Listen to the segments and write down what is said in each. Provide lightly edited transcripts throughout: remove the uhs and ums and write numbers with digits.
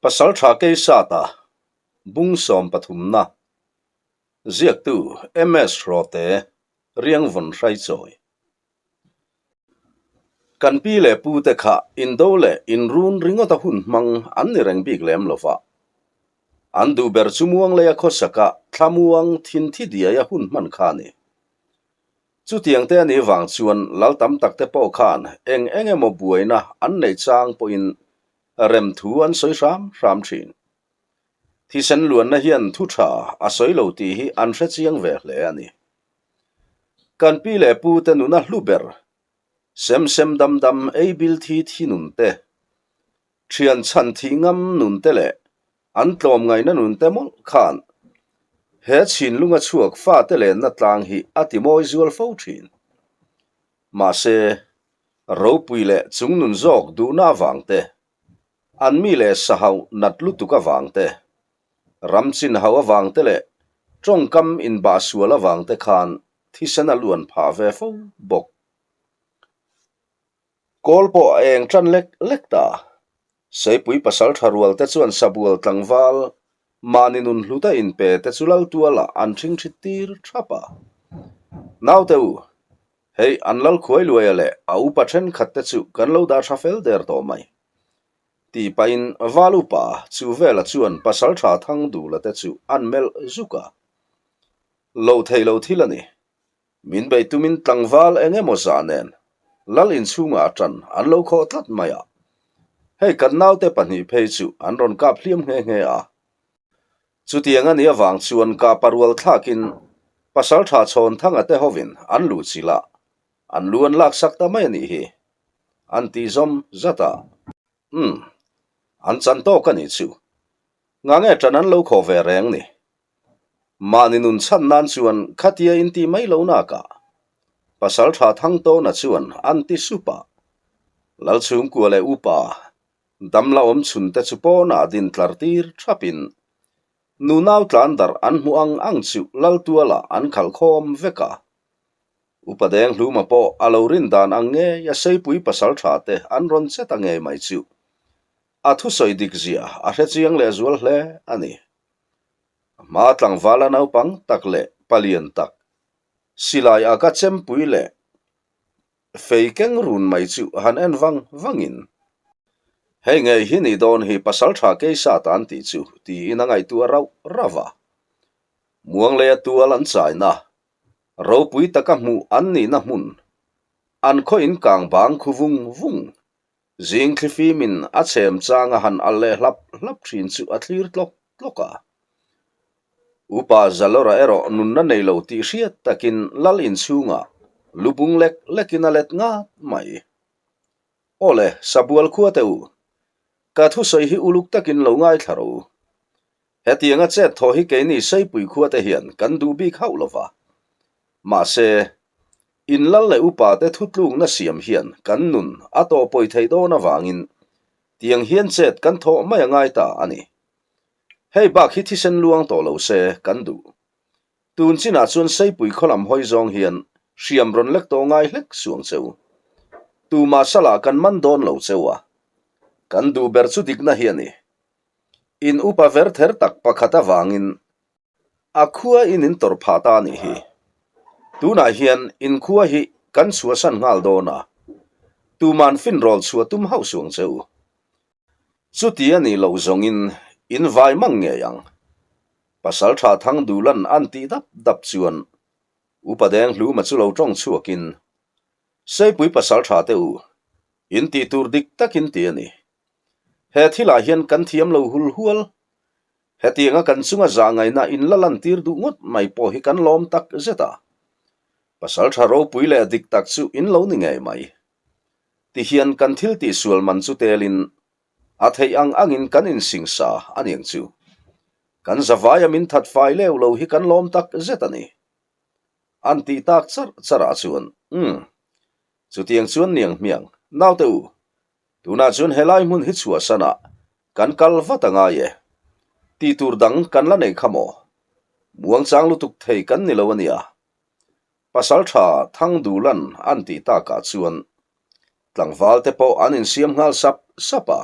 Pasaltha Keisata, Bung sawmpathumna, Ziaktu MS Hrawte, Riangvawn Hraichawi. Kan pi leh pu te kha indo leh inrun ringawta hun hmang an ni reng bik lem lo va. An duh ber chu muang leia khawsaka thlamuang thinthi diaia hun hman kha a ni. Chutiang te a nih vang chuan lal tam tak te pawh khan eng eng emaw buaina an neih chang pawhin rem thu an sawi hram hram thin. Thisen luanna hian thu tha a sawi lo tih hi an hre chiang ve hle a ni. Kan pi leh pu te nuna hlu ber, sem sem dam dam ei bil thi thi nun te, thian chhan thih ngam nun te leh an tlawmngaihna nun te mawlh khan he chhinlunga chhuak fate lenna tlang hi a ti mawi zual fo thin. Mahse, ropui leh chungnun zawk duhna avang te, an mi leh sahauh nat lutuk avang te, ram chin hauh avang te leh tawngkam inbah sual avang te khan thisen a luan phah ve fo bawk. Kawl pawh a eng tan lek lek ta. Seipui pasal tha rual te chuan sabual tlangval mahni nun hluta inpe te chu lal tualah an ṭhingṭhit tir ṭhap a. Naute u, hei an lal khuai luaia leh a upa ṭhenkhat te chu kan lo dah ṭha fel der tawh mai. Tih pahin val upa chu vela chuan pasal ṭha thang dula te chu an melh zuk a. Lo thei lo thil a ni. Min beih tumin tlangval eng emaw zah nen lal inchhungah ṭan an lo khawh tlat mai a. Hei kan naute pahnih phei chu an rawn kap hliam nghe nghe a. Chutiang a nih avang chuan kapa rual thlakin Pasalṭha Chhawnthanga te hovin an luh chilh a, an lu an laksak ta mai a nih hi. An tih zawm zat a. Umm, an chan tawk a nih chu. Ngange ṭan an lo khawh ve reng ni. Mahni nun chhan nan chuan khatia in ti mai lo nakah Pasalṭha Thangtawna chuan an ti sup a. Lalchhungkua leh upa damla awm chhun te chu pawnah din tlar tir thapin nunau tlan darh an hmuh ang ang chu Laltualah an khalh khawm vek a. Upa Denghluma pawh a lo rin dan ang ngei a Seipui Pasalṭha te an rawn che ta ngei mai chu a thusawi dik zia a hrechiang lehzual hle a ni. A hma tlangvala naupang tak leh palian tak, silai a ka chempui leh fei keng run mai chu han en vang vangin, Hei ngei hi nih dawn hi pasaltha keisa tan tih chu tiin a ngaihtuah rauh rauh a. Muangleia tual an chaina, ropui taka hmuh an nihna hmun, an khaw inkang bang khu vung vung Zing thlifimin a chhem chang a han al leh hlap hlap thin chu a thlir tlawk tlawk a. Upa Zalawra erawh nunna nei lo tih hriat takin lal inchhungah lu bung lek lekin a let ngat mai. Aw le, Sabual khua te u, ka thusawi hi uluk takin lo ngaithla ro. Hetianga chet thaw hi keini Seipui khua te hian kan duh bik hauh lo va. Mahse, in lal leh upa te thutlukna siam hian kan nun a tawh pawi theih dawn avangin tiang hian chet kan thawh mai a ngai ta a ni. Hei bak hi thisen luang tawh lo se kan duh. Tun chinah chuan Seipui khaw lam hawi zawng hian hriam rawn lek tawh ngai hlek suang che u. Tumah salah kan man dawn lo che u a. Kan duh ber chu dikna hi a ni. In upa ver ther tak pakhat avangin a khua in in tawrh phah ta a nih hi. Tunah hian in khua hi kan chhuahsan nghal dawn a, tuman finrawl chhuah tum hauh suang che u. Chuti a nih loh zawngin in vai mang ngei ang. Pasaltha Thangdulan an tih dap dap chuan Upa Denghluma chu lo tawng chhuakin, Seipui pasaltha te u, in tih tur dik takin ti a ni. He thilah hian kan thiam lo hul hual. Hetianga kan chunga zah ngaihna in la lantir duh ngawt mai pawh hi kan lawm tak zet a. Pasaltha ropui leh dik tak chu in lo ni ngei mai. Tihian kan thil tihsual man chu telin a theih ang angin kan insingsa a niang chu. Kan zavaia min that fai leu lo hi kan lawm tak zet a ni. An tih tak char charah chuan, Umm. Chutiang chuan niang hmiang, naute u, Tunah chuan helai hmun hi chhuahsan ah kan kal vat a ngai e. Tih tur dang kan la nei kha maw? Muangchang lutuk thei kan ni lo a nia. Pasaltha Thangdulan an tih takah chuan tlangval te pawh an insiam nghal sap sap a.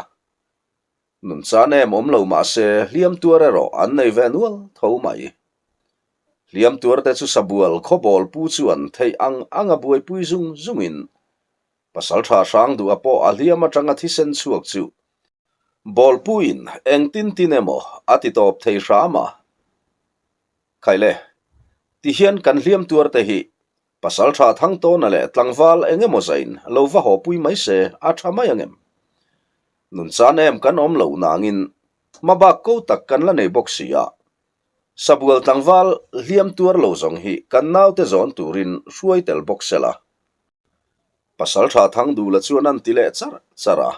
Nunchan em awm lo mah se hliam tuar erawh an nei ve nual tho mai. Hliam tuarte chu sabual khawbawl pu chuan theih ang anga buaipui zung zungin Pasalṭha Hrangduha pawh a hliam aṭanga thisen chhuak chu bawlpuiin engtin tin emaw a ti tawp thei hram a. Khaile, tihian kan hliam tuarte hi Pasalṭha Thangtawna leh tlangval eng emaw zain lo va hawpui mai se a ṭha mai angem? Nunchan em kan awm loh nangin hmabak ko tak kan la nei bawk si a. Sabual tlangval hliam tuar lo zawng hi kan naute zawn turin hruai tel bawk sela. Pasalṭha Thangdula chuan an ti leh char char a.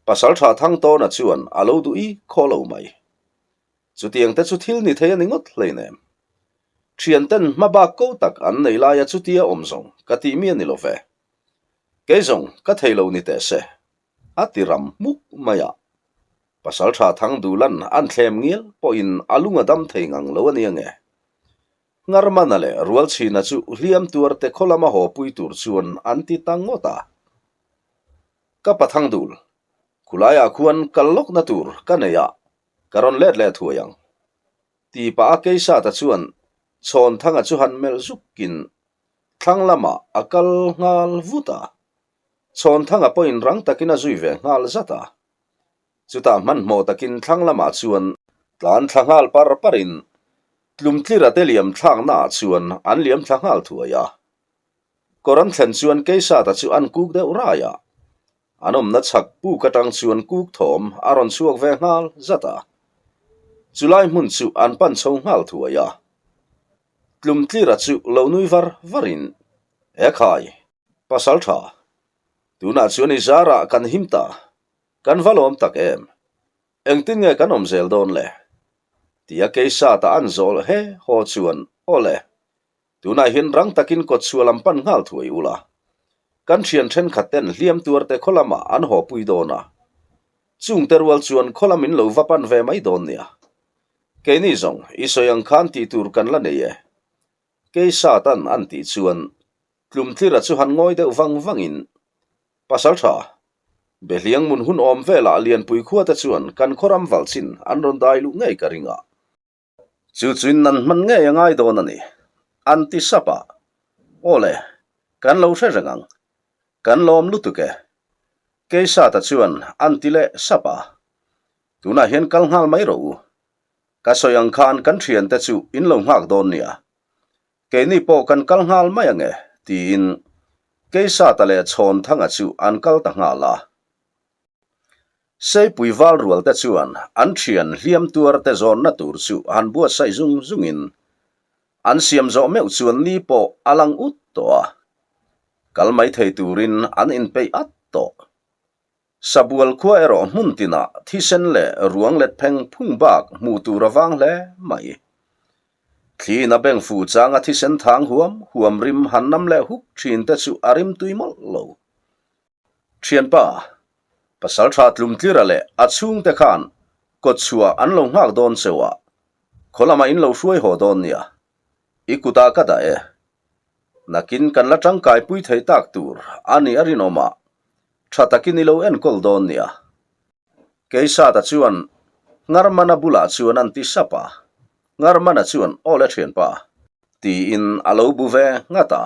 Pasalṭha Thangtawna chuan a lo duh i khaw lo mai. Chutiang te chu thil ni thei a ni ngawt hleinem. Thianten hma bak ko tak an nei laia chutia awm zawng ka tih mi a ni lo ve. Kei zawng ka thei lo ni teh se, a ti ram hmuk mai a. Pasalṭha Thangdulan an thlem ngial pawhin a lung a dam thei ngang lo a nia nge. Ngarmana leh Rualchhina chu hliam tuarte khaw lama haw pui tur chuan an ti ta ngawt a. Ka pa Thangdul, khulaiah khuan kal lawkna tur ka nei a, ka rawn let leh thuai ang. Ti pah a Keisata chuan Chhawnthanga chu han melh zukin thlang lamah a kal nghal vut a. Chhawnthanga pawhin rang takin a zui ve nghal zat a. Chutah hmanhmawh takin thlang lamah chuan tlan thla nghal par parin Tlumtlira te liam thlaknaah chuan an liam thla nghal thuai a. Kawr an thlen chuan Keisata chu an kuk deuh rai a. An awmna chhak puk atang chuan kuk thawm a rawn chhuak ve nghal zat a. Chulai hmun chu an pan chho nghal thuai a. Tlumtlira chu lo nui var varin, Ekhai, pasal tha, tunah chuan i zarah kan him ta, kan va lawm tak em? Engtin nge kan awm zel dawn le? Tia Keisata an zawl he haw chuan, Aw le, tunah hian rang takin kawtchhuah lam pan nghal thuai ula. Kan thian thenkhat ten hliam tuarte khaw lamah an haw pui dawn a. Chungte rual chuan khaw lam in lo va pan ve mai dawn nia. Keini zawng i sawi ang khan tih tur kan la nei e. Keisatan an tih chuan Tlumtlira chu han ngawi deuh vang vangin, Pasaltha, Behliang mun hun awm velah Lianpui khuate chuan kan khaw ram valh chin an rawn dai luh ngei ka ring a. Chu chuin nan hman ngei a ngai dawn a ni, an ti sap a. Aw le, kan lo hre reng ang. Kan lawm lutuk e. Keisata chuan an ti leh sap a. Tunah hian kal nghal mai rawh u. Ka sawi ang khan kan thiante chu in lo nghak dawn nia. Keini pawh kan kal nghal mai ange, tiin Keisata leh Chhawnthanga chu an kal ta nghal a. Seipui val rualte chuan an thian hliam tuarte zawnna tur chu han buatsaih zung zungin an siam zawh meuh chuan ni pawh a lang ut tawh a. Kal mai thei turin an inpeih at tawh. Sabual khua erawh hmun tinah thisen leh ruang let pheng phung bak hmuh tur a vang hle mai. Thliin a beng fu changa thisen thang huam huam rim han nam leh huk thin te chu a rim tui mawlh lo. Thianpa, Pasaltha Tlumtlira leh a chhungte khan kawtchhuah an lo nghak dawn cheu a, khaw lamah in lo hruai haw dawn nia. I kutah ka dah e. Nakin kan la tangkai pui thei tak tur a ni a rinawm a, tha takin i lo enkawl dawn nia. Keisata chuan Ngarmana bulah chuan an ti sap a, Ngarmana chuan Aw le thianpa, tiin a lo bu ve nghat a.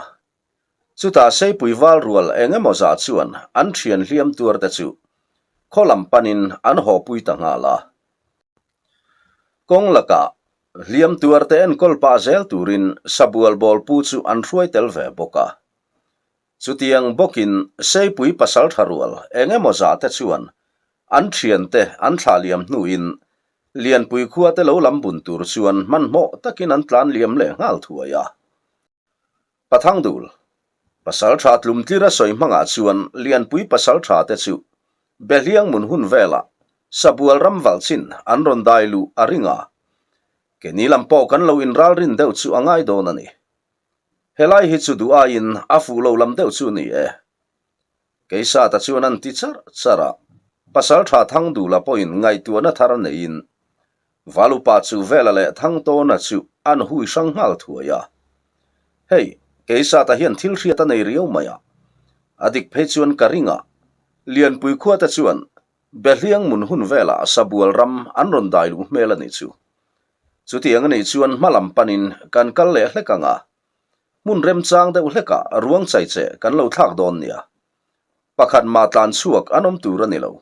Chutah Seipui val rual eng emaw zah chuan an thian hliam tuar te chu khaw lam panin an haw pui ta nghal a. Kawng lakah Hliam tuarte enkawl pah zel turin Sabual bawlpu chu an hruai tel ve bawk a. Chutiang bawkin Seipui pasaltha rual eng emaw zah te chuan an thiante an thlah liam hnuin Lianpui khuate lo lam bun tur chuan hmanhmawh takin an tlan liam leh nghal thuai a. Pathangdul, pasal tha tlumtlir a sawi hmangah chuan Lianpui pasal tha te chu Behliang mun hun velah Sabual ram valh chin an rawn dai luh a ring a, keini lam pawh kan lo inralrin deuh chu a ngai dawn a ni. Helai hi chu duh aiin a fuh lo lam deuh chu ni e. Keisata chuan an ti char char a, Pasaltha Thangdula pawhin ngaihtuahna thar neiin Valupa chu Vela leh Thangtawna chu an hui hrang nghal thuai a. Hei, Keisata hian thil hriat a nei riau mai a, a dik phei chuan ka ring a, Lianpui khuate chuan. Behliang mun hun velah Sabual ram an rawn dai luh hmel a nih chu. Chutiang a nih chuan hma lam panin kan kal leh hlek ang a, hmun remchang deuh hlekah ruang chaicheh kan lo thlak dawn nia. Pakhat mah tlan chhuak an awm tur a ni lo.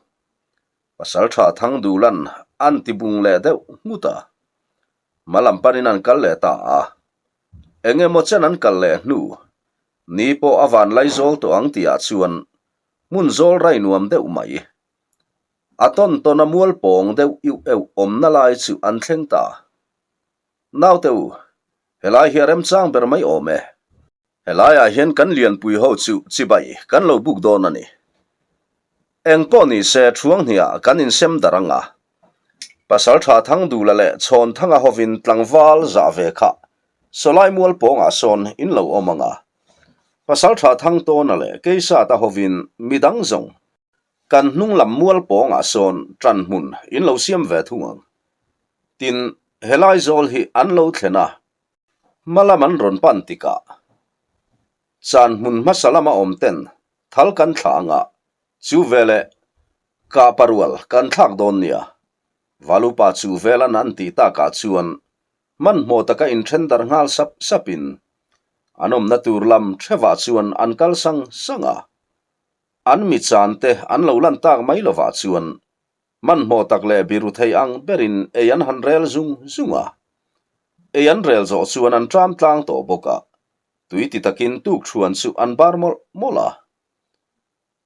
Pasaltha Thangdulan an ti bung leh deuh nghut a. Hma lam panin an kal leh ta a. Eng emaw chen an kal leh hnu, ni pawh a van laizawl tawh ang tihah chuan hmun zawl rai nuam deuh mai. A tawn tawn a mual pawng deuh iuh euh awmna lai chu an thleng ta. Naute u, helai hi a remchang ber mai awm e. Helaiah hian kan lianpui ho chu chibai kan lo buk dawn a ni. Eng pawh ni se Thuanghniah kan insem darh ang a. Pasaltha Thangdula leh Chhawnthanga hovin tlangval zah ve kha Sawlai mual pawngah sawn in lo awm ang a. Pasaltha Thangtawna leh Keisata hovin midang zawng kan hnung lam mual pawngah sawn ṭan hmun in lo siam ve thung ang. Tin, helai zawl hi an lo thlen a, hma lam an rawn pan tikah chan hmun hmasa lama awm ten thal kan thlah ang a, chu veleh kah parual kan thlak dawn nia. Valupa chu velan an tih takah chuan hmanhmawh taka inthen darh nghal sap sapin an awmna tur lam thevah chuan an kal sang sang a. An mi chan te an lo lan tak mai lovah chuan Hmanhmawh tak leh biru thei ang berin ei an han rel zung zung a. Ei an rel zawh chuan an ṭam tlang tawh bawk a, tui ti takin tukṭhuan chu an bar mawlh mawlh a.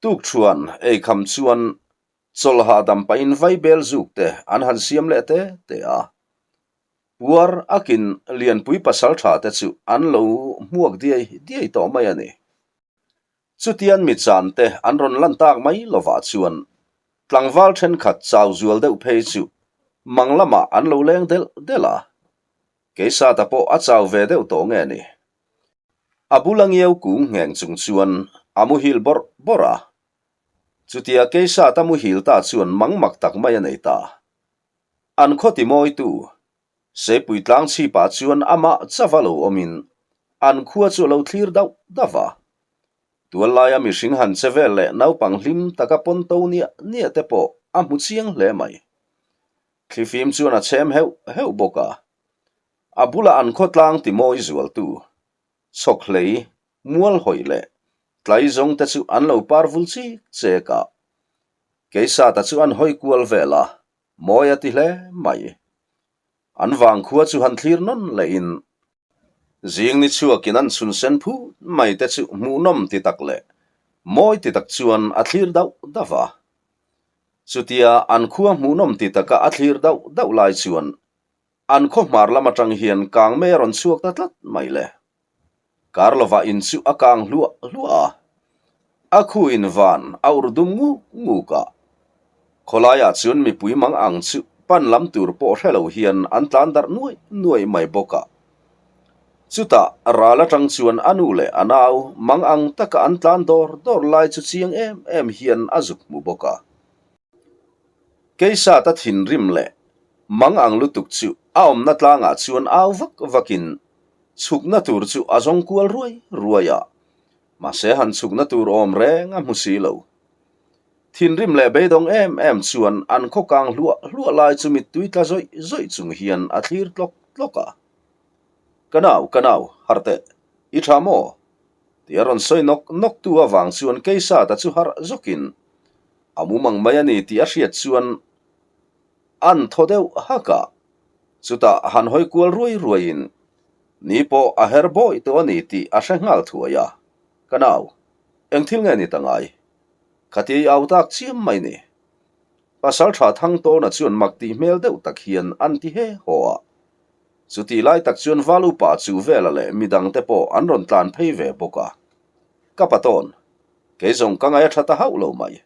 Tukṭhuan ei kham chuan chawlh hahdam pahin vaibel zuk te an han siam leh te te a. Puar akin Lianpui pasalṭha te chu an lo hmuak diai diai tawh mai a ni. Chutian mi chan te an rawn lan tak mai lovah chuan tlangval thenkhat chau zual deuh phei chu mang lamah an lo leng delh delh a. Keisata pawh a chau ve deuh tawh nge ni? A bula ngiau kung ngheng chung chuan a muhil bawrh bawrh a. Chutia Keisata muhil ta chuan mang mak tak mai a nei ta. An khaw timawitu Seipui tlang chhipah chuan amah chava lo awmin an khua chu a lo thlir dauh dauh a. Tuallaia mihring han che vel leh naupang hlim taka pawn to niah niah te pawh a hmu chiang hle mai. Thlifim chuan a chhem heuh heuh bawk a. A bulah an khawtlang timawi zualtu, chhawkhlei, mual hawih leh tlai zawng te chu an lo par vul chik chek a. Keisata chu an hawi kual vel a, Mawi a ti hle mai. An vangkhua chu han thlir nawn lehin zing ni chhuakin an chhun sen phut mai te chu hmuhnawm ti tak leh mawi ti tak chuan a thlir dauh dauh a. Chutia an khua hmuhnawm ti taka a thlir dauh dauh lai chuan an khaw hmar lam atang hian kangmei a rawn chhuak ta tlat mai le. Kar lovah in chu a kang hluah hluah a, a khu in van a ur dum nguk nguk a. Khawlaiah chuan mipui mang ang chu pan lam tur pawh hre lo hian an tlan darh nuaih nuaih mai bawk a. Chutah ral atang chuan a nu leh a nau mang ang taka an tlan dawr dawr lai chu chiang em em hian a zuk hmu bawk a. Keisata thinrim leh mang ang lutuk chu a awmna tlangah chuan au vak vakin chhukna tur chu a zawng kual ruai ruai a, mahse han chhukna tur awm reng a hmu si lo. Thinrim leh beidawng em em chuan an khaw kang hluah hluah lai chu mittui tla zawih zawih chung hian a thlir tlawk tlawk a. Ka nau, ka nau, harh teh, i tha maw? Tih a rawn sawi nawk nawk tu avang chuan Keisata chu harh zawkin a mumang mai a ni tih a hriat chuan an thaw deuh hak a, chutah han hawi kual ruai ruaiin ni pawh a her bawi tawh a ni tih a hre nghal thuai a, Ka nau, eng thil nge ni ta ngai? Khati i au tak chiam mai ni. Pasaltha Thangtawna chuan mak tih hmel deuh tak hian an ti he haw a. Chutih lai tak chuan Valupa chu Vela leh midangte pawh an rawn tlan phei ve bawk a. Ka patawn, kei zawng ka ngaih a tha ta hauh lo mai.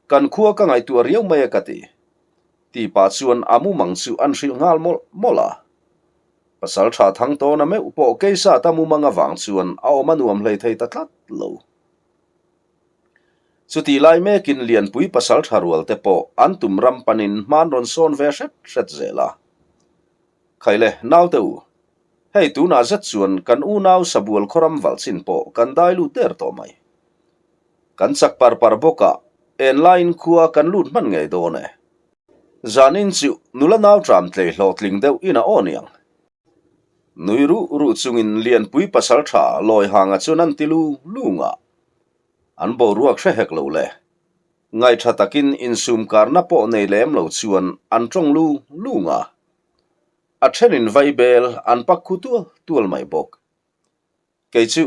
Kan khua ka ngaihtuah riau mai a ka ti. Ti pah chuan a mumang chu an hrilh nghal mawlh mawlh a. Pasaltha Thangtawna meuh pawh Keisata mumang avang chuan a awm a nuam hlei thei ta tlat lo. Chutih lai mekin Lianpui pasaltha rual te pawh an tum ram panin hman rawn sawn ve hret hret zel a. Khaile, naute u, hei tunah zet chuan kan unau Sabual khawram valh chin pawh kan dai lut der tawh mai. Kan chak par par bawk a. En laiin khua kan lut hman ngei dawn e. Zanin chu nula nau tram tlei hlawhtling deuh in a aw niang. Nui ruh ruh chungin Lianpui pasal tha Lawihanga chuan an ti lu lung a. An boruak hre hek lo le. Ngaihṭha takin insum karna pawh nei lem lo chuan an ṭawng lu lung a. A ṭhenin vaibel an pak khu tual tual mai bawk. Kei chu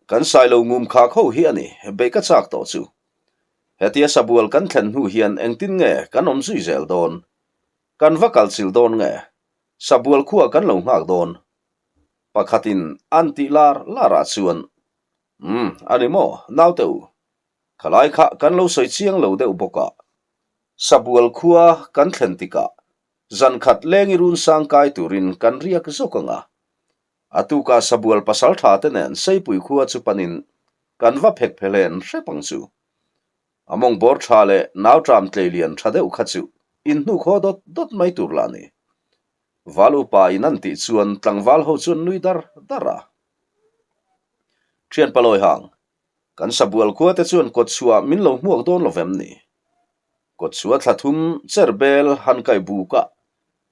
kan sailo ngum khak ho hi a ni, beih ka chak tawh chu. Hetia sabual kan thlen hnu hian engtin nge kan awm zui zel dawn? Kan va kal chil dawn nge? Sabual khua kan lo nghak dawn? Pakhatin an tih lar larah chuan, Umm, a ni maw, naute u? Khalai kha kan lo sawi chiang lo deuh bawk a. Sabual khua kan thlen tikah zan khat lengi run sang kai turin kan riak zawk ang a. A tukah sabual pasal tha te nen Seipui khua chu panin kan va phek phe hlen hrep ang chu. A mawng bawr tha leh nau tram tlei lian tha deuh kha chu inhnuk haw dawt dawt mai tur lah ni. Val upa in an tih chuan tlangval ho chuan nui dar dar a. Thian Palawi hang, Kan sabual khua te chuan kawtchhuah min lo hmuak dawn lo vem ni? Kawtchhuah thla thum cher bel han kai buk a,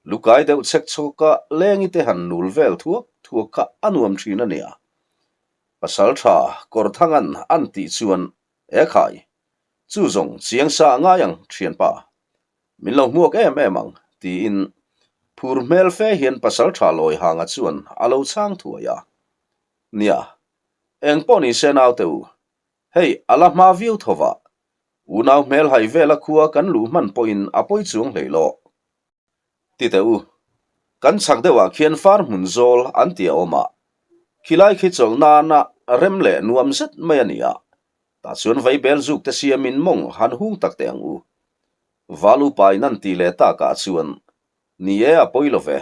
lukai deuh chhek chhawk a lengi te han nul vel thuak thuak kha a nuam thin a nia. Pasal tha Kawrthangan an tih chuan E khai, chu zawng chiang sa a ngai ang thianpa, min lo hmuak em em ang tiin phur hmel fe hian pasal tha Lawihanga chuan a lo chhang thuai a. Nia, Eng pawh ni se naute u, hei a la hma viau tho va, unau hmel hai vela khua kan luh hman pawhin a pawi chuang hlei lawh. Ti teh u, kan chhak deuhah khian far hmun zawl an ti a awm a, khilai khi chawlh nana rem leh nuam zet mai a ni a, tah chuan vaibel zuk te siamin mawng han hung tak teh ang u. Val upa in an tih leh takah chuan, Ni e a pawi lo ve,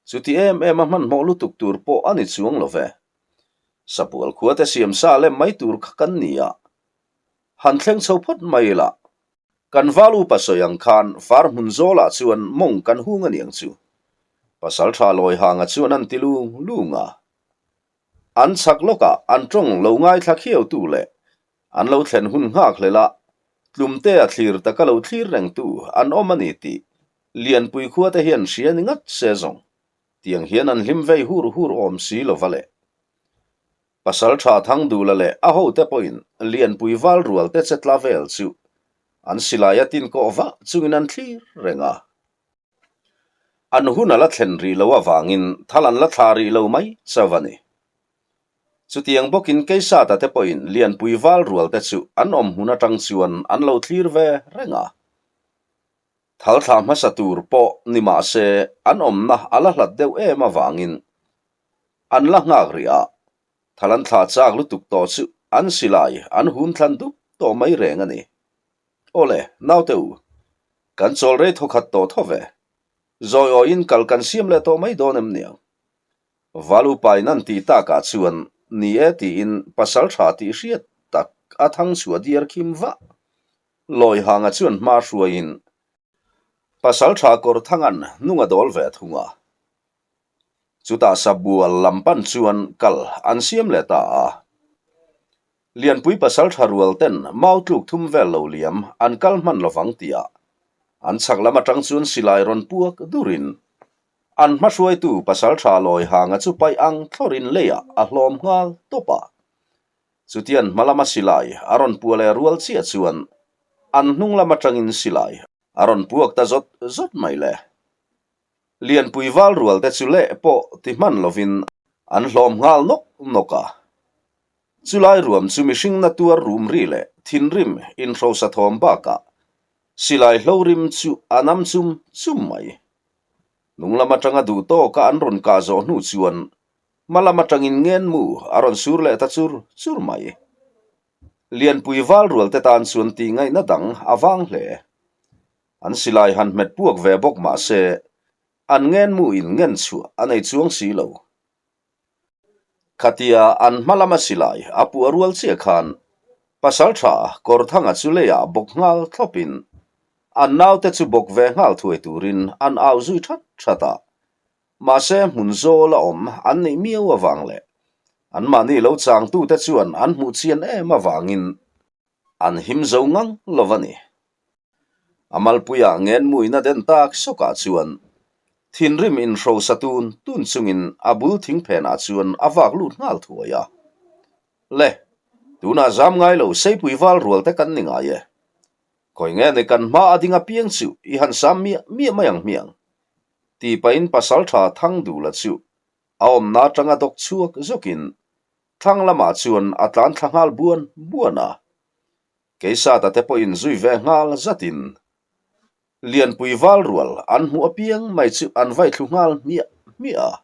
Chuti em em a hmanhmawh lutuk tur pawh a ni chuang lo ve. Sabual khua te siam sa lem mai tur kha kan ni a. Han thleng chho phawt mai ila. Kan val upa sawi ang khan far hmun zawlah chuan mawng kan hung a niang chu. Pasal tha Lawihanga chuan an ti lung lung a. An chhak lawkah an tawng lo ngaithla khiautu leh an lo thlen hun nghak hlel a, tlumte a thlir taka lo thlir rengtu an awm a ni tih Lianpui khua te hian hria ni ngat se zawng, tiang hian an hlim vei hur hur awm si lo va le. Pasal tha Thangdula leh a hote pawhin Lianpui val rual te che tla vel chu an silai a tin kawh vah chungin an thlir reng a. An hun a la thlen rih lo avangin thal an la thla rih lo mai chauh a ni. Chutiang bawkin Keisata te pawhin Lianpui val rual te chu an awm hmun atang chuan an lo thlir ve reng a. Thal thla hmasa tur pawh ni mah se an awmna a la hlat deuh em avangin an la nghak rih a, thal an thla chak lutuk tawh chu an silai an hun thlan dup tawh mai reng a ni. Awle, naute u, kan chawl rei thawkhat tawh tho ve. Zawi awiin kal kan siam leh tawh mai dawn em niang? Val upain an tih takah chuan ni e tiin pasal tha tih hriat tak a thang chhuah diar khim vah. Lawihanga chuan hma hruaiin pasal tha Kawrthanga'n hnung a dawl ve thung a. Chutah Sabual lam pan chuan kal an siam leh ta a. Lianpui pasal tha rual ten mau tluk thum vel lo liam an kal hman lovang tia an chhak lam atang chuan silai rawn puak durin an hma hruaitu pasal tha Lawihanga chu paih ang thlawrin leiah a hlawm nghal tawp a. Chutian hma lama silai a rawn pua leh rual chiah chuan an hnung lam atangin silai a rawn puak ta zawt zawt mai le. Lianpui val rual te chu leh pawh ti hman lovin an hlawm nghal nawk nawk a. Chulai ruam chu mihring na tuar rum ri leh thinrim inhrosa thawm bakah silai hlo rim chu a nam chum chum mai. Hnung lam atanga duh tawka an rawn kah zawh hnu chuan Hma lam atangin ngenmu a rawn sur leh ta chur chur mai. Lianpui val rual te tan chuan tih ngaihna dang a vang hle. An silai han hmet puak ve bawk mah se, an ngenmu in ngen chhuah a nei chuang si lo. Khatia an hma lama silai a puah rual chiah khan Pasaltha Kawrthanga chu leiah bawk nghal thlawpin an naute chu bawk ve nghal thuai turin an au zui that that a. Mahse hmun zawl a awm an neih miau avang leh anmahni lo changtute chuan an hmuh chian em avangin an him zo ngang lo a ni. A malpuia ngenmuina den tak sawkah chuan thinrim inhrosa tun tun chungin a bul thingphenah chuan a vak lut nghal thuai a. Le, tunah zam ngai lo seipui val rual te kan ni ngai e. Khawi nge ni kan hma a ding apiang chu i han sam miah miah mai ang hmiang? Tih pahin pasaltha Thangdula chu a awmna atanga dawk chhuak zawkin thlang lamah chuan a tlan thla nghal buan buan a. Keisata te pawhin zui ve nghal zatin Lianpui val rual an hmuh apiang mai chu an vai thlu nghal hmiah hmiah a.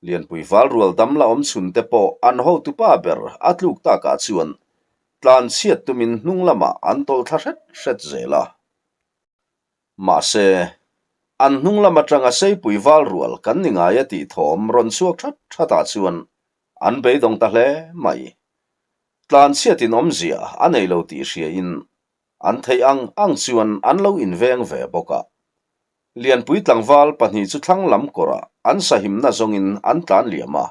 Lianpui val rual dam la awm chhun te pawh an hotupa ber a tluk takah chuan tlan chhiat tumin hnung lamah an tawlh thla hret hret zel a. Mahse, an hnung lam atanga Seipui val rual kan ni ngai a tih thawm rawn chhuak that thatah chuan an beidawng ta hle mai. Tlan chhiatin awmzia a nei lo tih hriain an theih ang ang chuan an lo inveng ve bawk a. Lianpui tlangval pahnih chu thlang lam kawrah an sahimna zawngin an tlan liam a.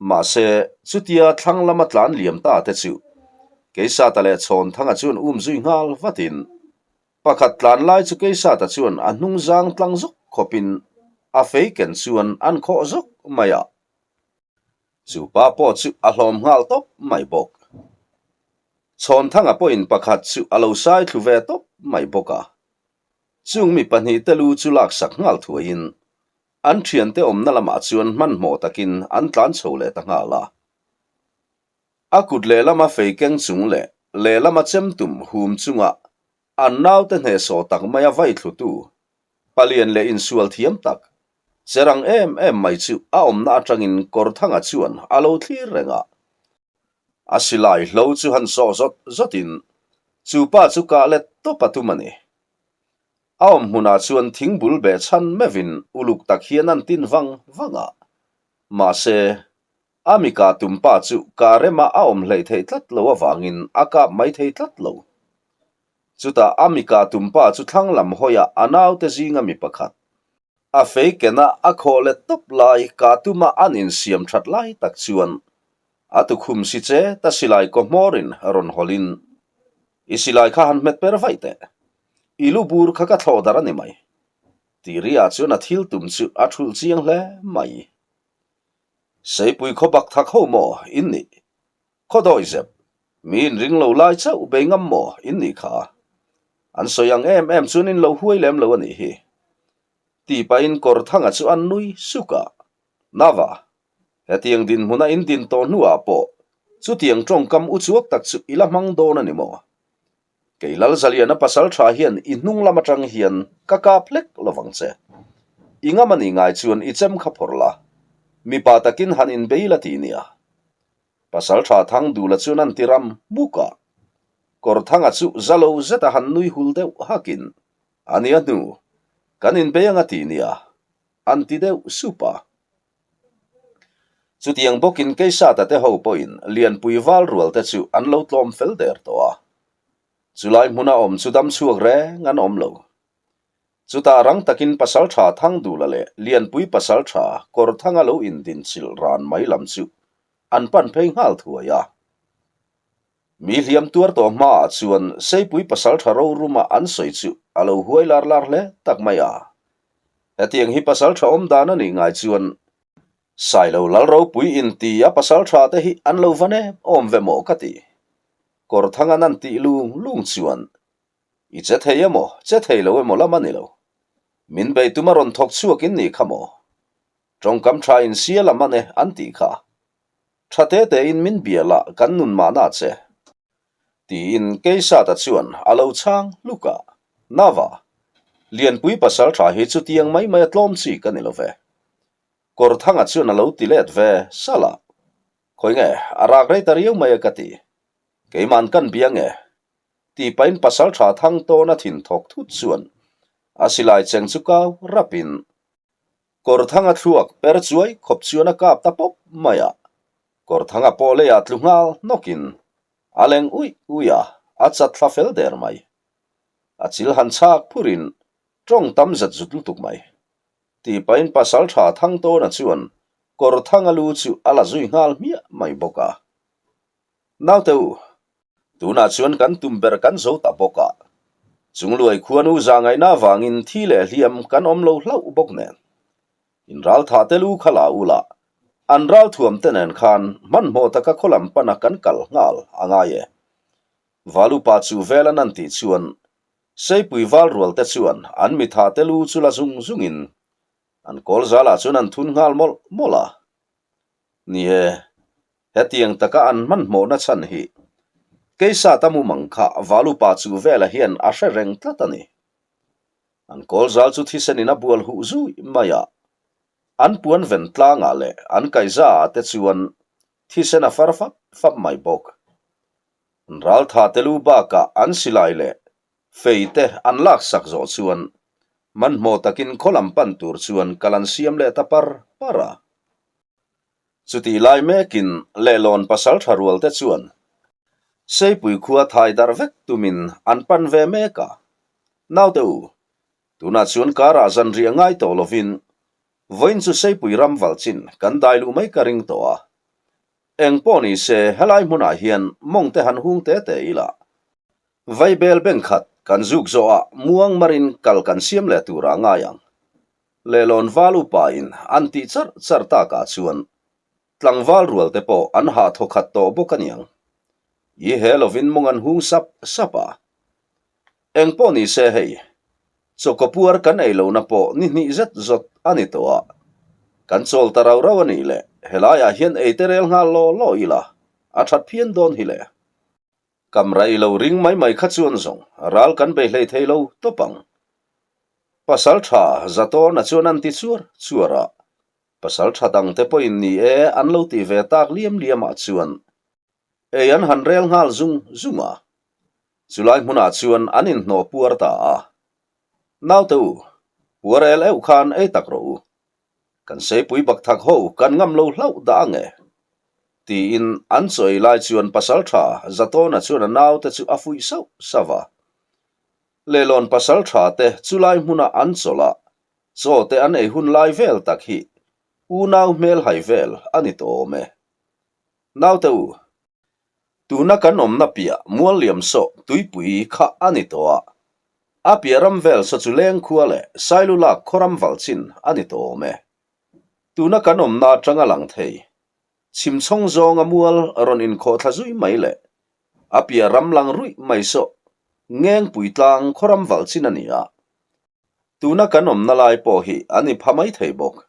Mahse, chutia thlang lama tlan liam ta te chu Keisata leh Chhawnthanga chuan um zui nghal vatin pakhat tlan lai chu Keisata chuan a hnung zang tlang zawk khawpin a fei ken chuan an khawh zawk mai a. Chu pa pawh chu a hlawm nghal tawp mai bawk. Chhawnthanga pawhin pakhat chu a lo sai thlu ve tawp mai bawk a. Chung mi pahnihte lu chu laksak nghal thuaiin an thiante awmna lamah chuan hmanhmawh takin an tlan chho leh ta nghal a. A kut lehlama fei keng chung leh lehlama chem tum hum chunga an naute hnehsawh tak maia vai thlutu palian leh insual thiam tak cherang em em mai chu a awmna atangin Kawrthanga chuan a lo thlir reng a. A silai hlo chu han sawh zawt zawtin chu pa chu kah let tawp a tum a ni. A awm hmunah chuan thing bul beh chhan meuhin uluk tak hian an tin vang vang a. Mahse, a mi kah tum pa chu kah rema a awm hleih theih tlat lo avangin a kap mai thei tlat lo. Chutah a mi kah tum pa chu thlang lam hawiah a naute zinga mi pakhat, a fei kena a khawh let tawp lai kah tuma an insiam that lai tak chuan a tukhum si che ta silai kaw hmawrin rawn hawlhin, I silai kha han hmet per vaih teh. I lu bur kha ka thlawh darh a ni mai. Tih riah chuan a thil tum chu a thulh chiang hle mai. Seipui khaw bak thak ho maw in nih? Khaw dawi zep, mi inring lo lai chauh bei ngam maw in nih kha? An sawi ang em em chuan in lo huai lem lo a nih hi. Tih pahin Kawrthanga chu an nui suk a, Nava, hetiang dinhmuna in din tawh hnuah pawh chutiang tawngkam uchuak tak chu i la hmang dawn a ni maw? Kei Lalzaliana pasal tha hian i hnung lam atang hian ka kap hlek lovang che. I ngam a nih ngai chuan i chem kha phawrh la, mipa takin han inbei la ti nia. Pasal tha Thangdula chuan an ti ram hmuk a. Kawrthanga chu za lo zeta han nui hul deuh hakin, A nia hnu, kan inbei anga ti nia, an ti deuh sup a. Chutiang bawkin Keisata te ho pawhin Lianpui val rual te chu an lo tlawm fel der tawh a. Chulai hmuna awm chu dam chhuak reng an awm lo. Chutah rang takin Pasaltha Thangdula leh Lianpui Pasaltha Kawrthanga lo indinchilh ran mai lam chu an pan phei nghal thuai a. Mi hliam tuar tawh hmaah chuan Seipui Pasaltha roruma an sawi chu a lo huai lar lar hle tak mai a. Hetiang hi Pasaltha awm dan a nih ngai chuan Sailo Lalropui inti a Pasaltha te hi an lo va nem awm ve maw ka ti. Kawrthanga nan tih lung lung chuan I che thei emaw, che thei lo emaw lam a ni lo. Min bei tuma rawn thawk chhuak in nih kha maw? Tawngkam tha in sia lam a ne an tih kha. Tha te te in min bia lah kan nun mahna che. Tiin Keisata chuan a lo chhang hluk a. Nava, Lianpui pasal tha hi chutiang mai mai a tlawm chi ka ni lo ve. Kawrthanga chuan a lo ti let ve salh a. Khawi nge, a rak rei ta riau mai a ka ti. Keiman kan bia nge? Tih pahin pasal tha thang tawn a thin thawk thut chuan a silai cheng chu kau rapin Kawrthanga thluak per chuai khawp chuan a kap ta pawp mai a. Kawrthanga pawh leiah tlu nghal hnawkin a leng uih uih a, a chat thla fel der mai. A chil han chhak phurin tawng tam zet zut lutuk mai. Tih pahin pasal tha thang tawna chuan Kawrthanga lu chu a la zui nghal hmiah mai bawk a. Naute u, tunah chuan kan tum ber kan zo ta bawk a. Chungluai khuanu zahngaihna avangin thi leh hliam kan awm lo hlauh bawk nen. In ralthah te lu kha la ula, an ralthuam te nen khan hmanhmawh taka khaw lam pana kan kal nghal a ngai e. Valupa chu vel an an tih chuan Seipui val rual te chuan an mithah te lu chu la zung zungin an kawl zalah chuan an thun nghal mawlh mawlh a. Ni e, hetiang taka an hmanhmawhna chhan hi Keisata mumang kha Valupa chu vela hian a hre reng tlat a ni. An kawl zal chu thisenin a bual huh zui mai a, an puan ven tlangah leh an kaihzaah te chuan thisen a far fap fap mai bawk. An raltha te lu bakah an silai leh fei te an laksak zawh chuan hmanhmawh takin khaw lam pan tur chuan kal an siam leh ta par par a. Chutih lai mekin lehlawn pasal tha rual te chuan Seipui khua thai darh vek tumin an pan ve mek a. Naute u, tunah chuan karah zanriah ngai tawh lovin vawiin chu Seipui ram valchin kan dai luh mai ka ring tawh a. Eng pawh ni se helai hmunah hian mawng te han hung te te ila. Vaibel beng khat kan zuk zawhah muang marin kal kan siam leh turah ngai ang. Lehlawn val upa in an tih char char takah chuan tlangval rual te pawh an hah thaw khat tawh bawk aniang. I he lovin mawng an hung sap sap a. Eng pawh ni se hei, chawkaw puar kan ei lohna pawh ni hnih zet zawt a ni tawh a. Kan chawl ta rau rau a nih le, helaiah hian ei te rel nghal law law ila, a that phian dawn hi le. Kam raih lo ring mai mai kha chuan zawng ral kan bei hlei thei lo tawp ang. Pasal tha Zatawna chuan an ti chuar chuar a, pasal tha dangte pawhin ni e an lo ti ve tak liam liamah chuan ei an han rel nghal zung zung a. Chulai hmunah chuan an inhnawh puar ta a. Naute u, puar el euh khan ei tak rawh u. Kan seipui bak thak ho kan ngam lo hlauh dah ang e. Tiin an chaw ei lai chuan pasal tha Zatawna chuan a naute chu a fuih sauh sauh a. Lehlawn pasal tha te chulai hmuna an chawlh a, chaw te an ei hun lai vel tak hi unau hmel hai vel a ni tawh awm e. Naute u, tuna kan awmna piah Mualliam sawh tuipui kha a ni tawh a, a piah ram vel saw chu Lengkhua leh Sailulak khawram valchin a ni tawh awm e. Tuna kan awmna atanga lang thei, chhimchhawng zawnga mual rawn inkhawh thla zui mai leh a piah ram lang ruih mai saw Ngengpui tlang khawram valchin a ni a, tuna kan awmna lai pawh hi a ni pha mai thei bawk.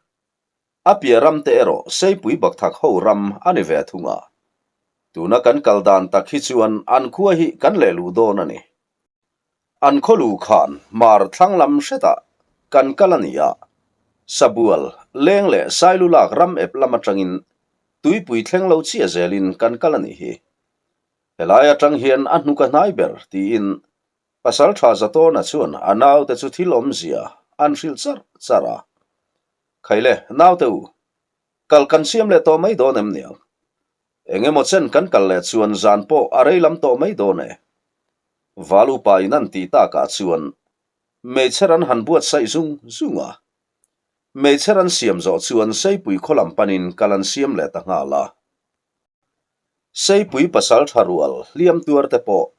A piah ram te erawh Seipui Bakthak ho ram a ni ve thung a. Tuna kan kal dan tak hi chuan an khua hi kan leh luh dawn a ni. An khaw lu khan hmar thlang lam hretah kan kal a ni a, Sabual, Leng leh Sailulak ram ep lam atangin tuipui thleng lo chiah zelin kan kal a nih hi. Helai atang hian a hnuk a hnai ber tiin Pasaltha Zatawna chuan a naute chu thil awmzia an hrilh char char a. Khaile, naute u, kal kan siam leh tawh mai dawn em niang? Eng emaw chen kan kal leh chuan zan pawh a rei lam tawh mai dawn e. Val upa in an tih takah chuan meichher an han buatsaih zung zung a. Meichher an siam zawh chuan Seipui khaw lam panin kal an siam leh ta nghal a. Seipui pasal tha rual hliam tuar te pawh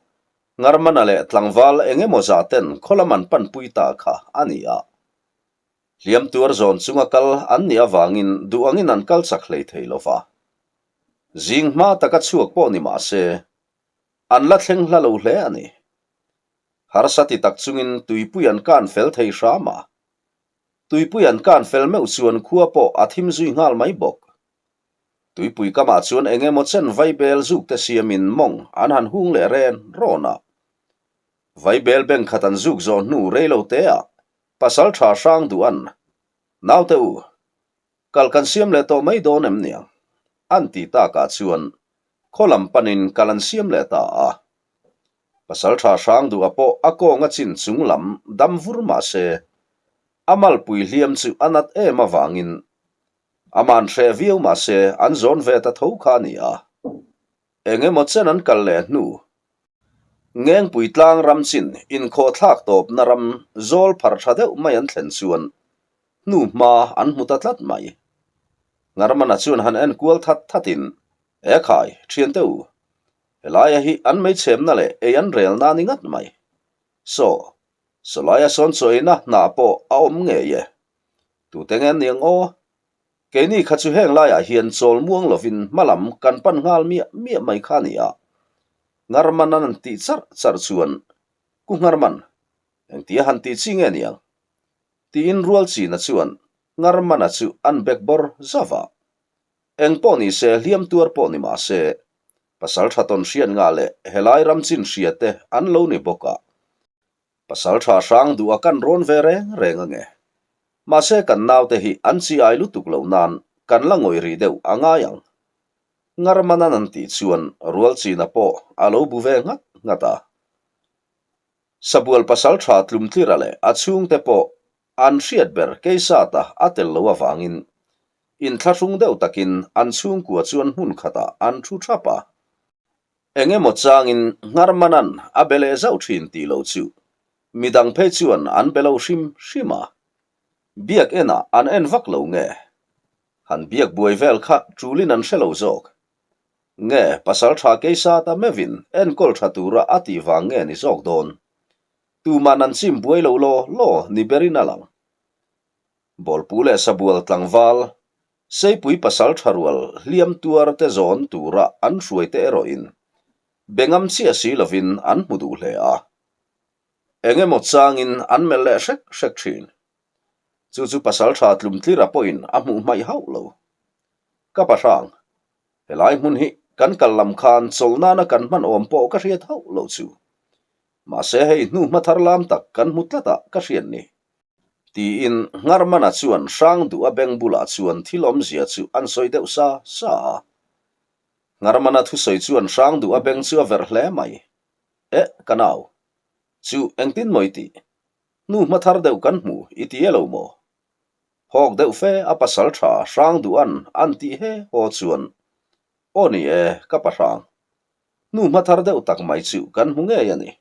Ngarmana leh tlangval eng emaw zah ten khaw lam an panpui ta kha a ni a. Hliam tuar zawn chunga kal an nih avangin duh angin an kal chak hlei thei lo va. Zing hma taka chhuak pawh ni mah se, an la thleng hla lo hle a ni. Harsa ti tak chungin tuipui an kan fel thei hram a. Tuipui an kan fel meuh chuan khua pawh a thim zui nghal mai bawk. Tuipui kamah chuan eng emaw chen vaibel zuk te siamin mawng an han hung leh ren rawn a. Vaibel beng khat an zuk zawh hnu rei lo teah Pasal tha hrang duh an, Naute u, kal kan siam leh tawh mai dawn em niang? an ti takah chuan khaw lam panin kal an siam leh ta a. Pasal tha hrang duh a pawh a kawng a chin chung lam dam vur mah se, a malpui hliam chu a nat em avangin aman hreh viau mah se an zawn ve ta tho kha a ni a. Eng emaw chen an kal leh hnu. Ngengpui tlang ram chin inkhawh thlak tawpna ram zawl phar tha deuh mai an thlen chuan hnu hma an hmu ta tlat mai. Ngarmana chuan han en kual that thatin, E khai, thiante u, helaia hi an meichhemna leh ei an relna a ni ngat mai. Saw. Sawlaia sawn chawiina hnah pawh a awm ngei e. Tute nge an ni ang aw? Keini kha chu heng laiah hian chawl muang lovin hmalam kan pan nghal miah miah mai kha a ni a. Ngarman an tih charh charh chuan, Ku Ngarman, engtia han tih chi nge niang? Tiin Rualchina chuan Ngarmana chu an bek bawr zauh a. Eng pawh ni se, hliam tuar pawh ni mah se, pasal tha tawn hriat ngah leh helai ram chin hria te an lo ni bawk a. Pasal tha hrang duh a kan rawn ve reng reng ange. Mahse kan naute hi an chi ai lutuk loh nan kan la ngawih rih deuh a ngai ang. Ngarmanan an tih chuan Rualchina pawh a lo bu ve nghat nghat a. Sabual pasal tha Tlumtlira leh a chhungte pawh an hriat ber Keisata a tel loh avangin inthlahrung deuh takin an chhungkua chuan hmun khatah an thu thap a. Eng emaw changin Ngarmanan a be leh zauh thin tih lo chu midang phei chuan an be lo hrim hrim a. Biak enah an en vak lo nge? Han biak buai vel kha tulin an hre lo zawk. Nge pasal tha Keisata meuhin enkawl tha tura a tih vang nge ni zawk dawn? Tuman an chim buai lo law law ni berin a lang. Bawlpu leh sabual tlangval, Seipui pasal tha rual hliam tuar te zawn tura an hruai te erawhin be ngam chiah si lovin an hmu duh hle a. Eng emaw changin an melh leh hrek hrek thin. Chu chu pasal tha tlumtlira pawhin a hmuh hmaih hauh lo. Ka pahrang, helai hmun hi kan kal lam khan chawlh nana kan hman awm pawh ka hriat hauh lo chu. Mahse hei hnu hma thar lam tak kan hmu tlat ah ka hriat ni. Tiin Ngarmana chuan hrang duh a beng bulah chuan thil awmzia chu an sawi deuh sa sa a. Ngarmana thusawi chuan hrang duh a beng chu a verh hle mai. Eh, ka nau. Chu engtin maw i tih? Hnu hma thar deuh kan hmu i ti e lo maw? Hawk deuh fe a pasal tha hrang duh an an tih he haw chuan, Aw ni e, ka pa hrang. Hnu hma thar deuh tak mai chu kan hmu ngei a ni.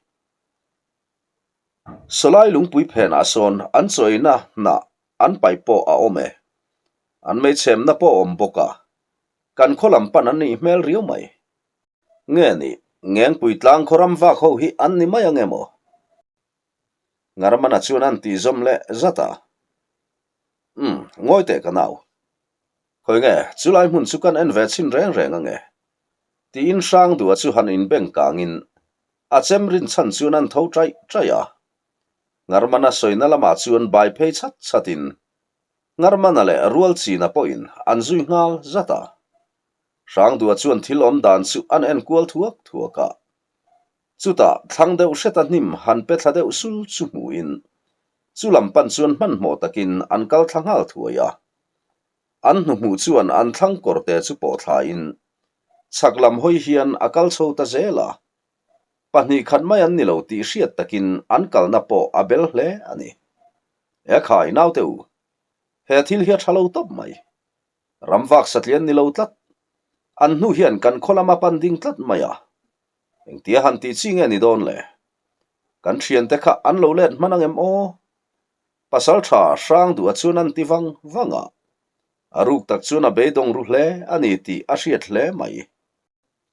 Sawlai lungpui phenah sawn an chawina hnah an paih pawh a awm e. An meichhemna pawh a awm bawk a, kan khaw lam pan an nih hmel riau mai. Nge ni, Ngengpui tlang khaw ram vak ho hi an ni mai ang em aw? Ngarmana chuan an tih zawm leh zat a. Umm, ngawi teh ka nau. Khawi nge, chulai hmun chu kan en ve chhin reng reng ange. Tiin Hrangdua chu han inbeng kangin a chem rin chhan chuan an tho chaih chaih a. Ngarmana sawina lamah chuan bai phei chhat chhatin Ngarmana leh Rualchina pawhin an zui nghal zat a. Hrangdua chuan thil awm dan chu an en kual thuak thuak a. Chutah thlang deuh hreta hnim han pe thla deuh sul chu hmuhin chu lam pan chuan hmanhmawh takin an kal thla nghal thuai a. An hnuhmuh chuan an thlang kawrte chu pawh thlain chhak lam hawi hian a kal chho ta zel a. Pahnih khat mai an ni lo tih hriat takin an kalna pawh a bel hle a ni. E khai naute u, he thil hi a tha lo tawp mai. Ram vak satlian ni lo tlat. An hnu hian kan khaw lama pan ding tlat mai a. Engtia han tih chi nge ni dawn le? Kan thiante kha an lo let hman ang em aw? Pasal tha hrang duh a chuan an ti vang vang a. A ruk tak chuan a beidawng ru hle a ni tih a hriat hle mai.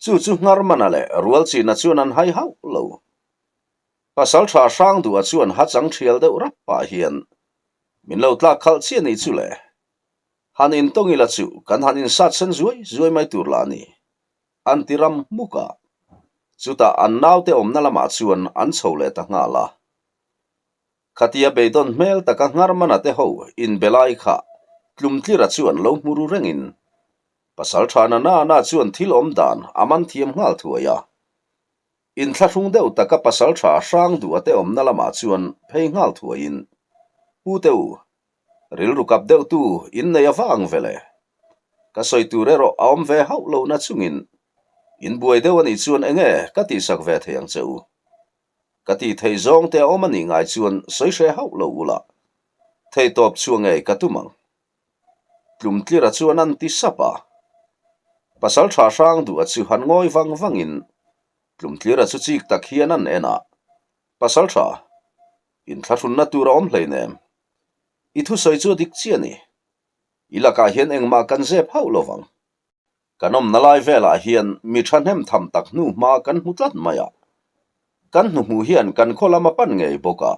Chu chu Ngarmana leh Rualchina chuan an hai hauh lo. Pasal tha hrang duh a chuan ha chang thial deuh rap pah hian min lo tlak khalh chiah ni chu le. Han intawng ila chu kan han insat sen zuai zuai mai tur lah a ni. An ti ram hmuk a. Chutah an naute awmna lamah chuan an chho leh ta nghal a. Khatia beidawn hmel taka Ngarmana te ho inbe lai kha Tlumtlira chuan lo hmu ru rengin Pasal tha na na na chuan thil awm dan a man thiam nghal thuai a. Inthlahrung deuh taka pasal tha hrang duh a te awmna lamah chuan phei nghal thuaiin Pu te u, rilru kap deuh tu in nei a va ang vele. Ka sawi tur erawh a awm ve hauh lo na chungin in buai deuh a nih chuan enge ka tihsak ve thei ang che u. Ka tih theih zawng te a awm a nih ngai chuan sawi hre hauh lo ula, theihtawp chhuah ngei ka tum ang. Tlumtlira chuan an ti sap a. Pasal tha hrang duh a chu han ngawi vang vangin Tlumtlira chu chik tak hian an en a, Pasal tha, inthlahrunna tur a awm hleinem. I thusawi chu a dik chiah a ni. I lakah hian engmah kan zep hauh lo vang. Kan awmna lai velah hian mi thahnem tham tak hnu hma kan hmu tlat mai a. Kan hnuhmuh hian kan khaw lam a pan ngei bawk a.